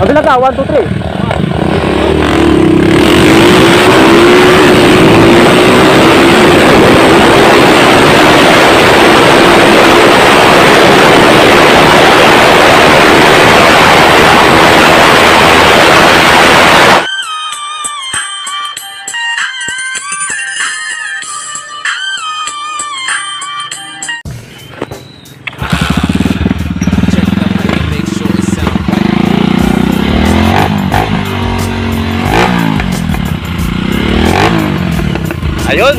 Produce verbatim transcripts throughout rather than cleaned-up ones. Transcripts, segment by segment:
Talaga, one, two, three. Ayun.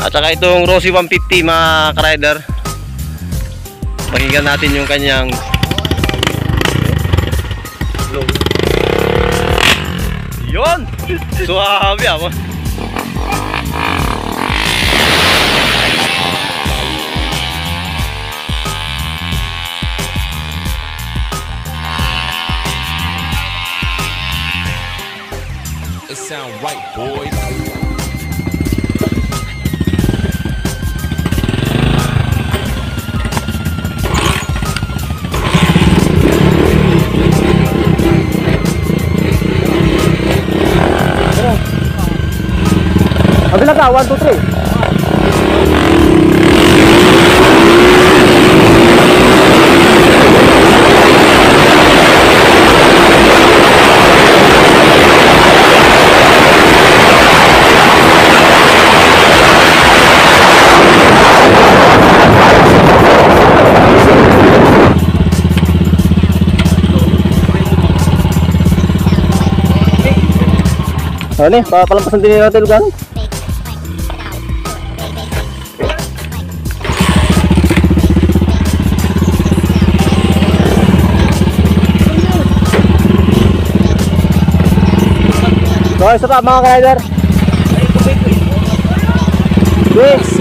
At saka itong Rosie one fifty, mga ka-rider. Pakinggan natin yung kanyang. Yun! Suabe, ah. It sound right, boys. Abi lang ka, one, two, three. Ano eh, pa-, palampasan din natin lugar. So, isa pa, mga ka-rider. Yes.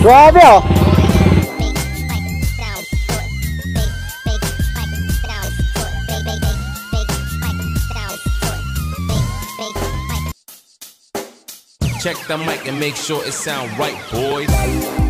Grabe, oh. Check the mic and make sure it sound right, boys.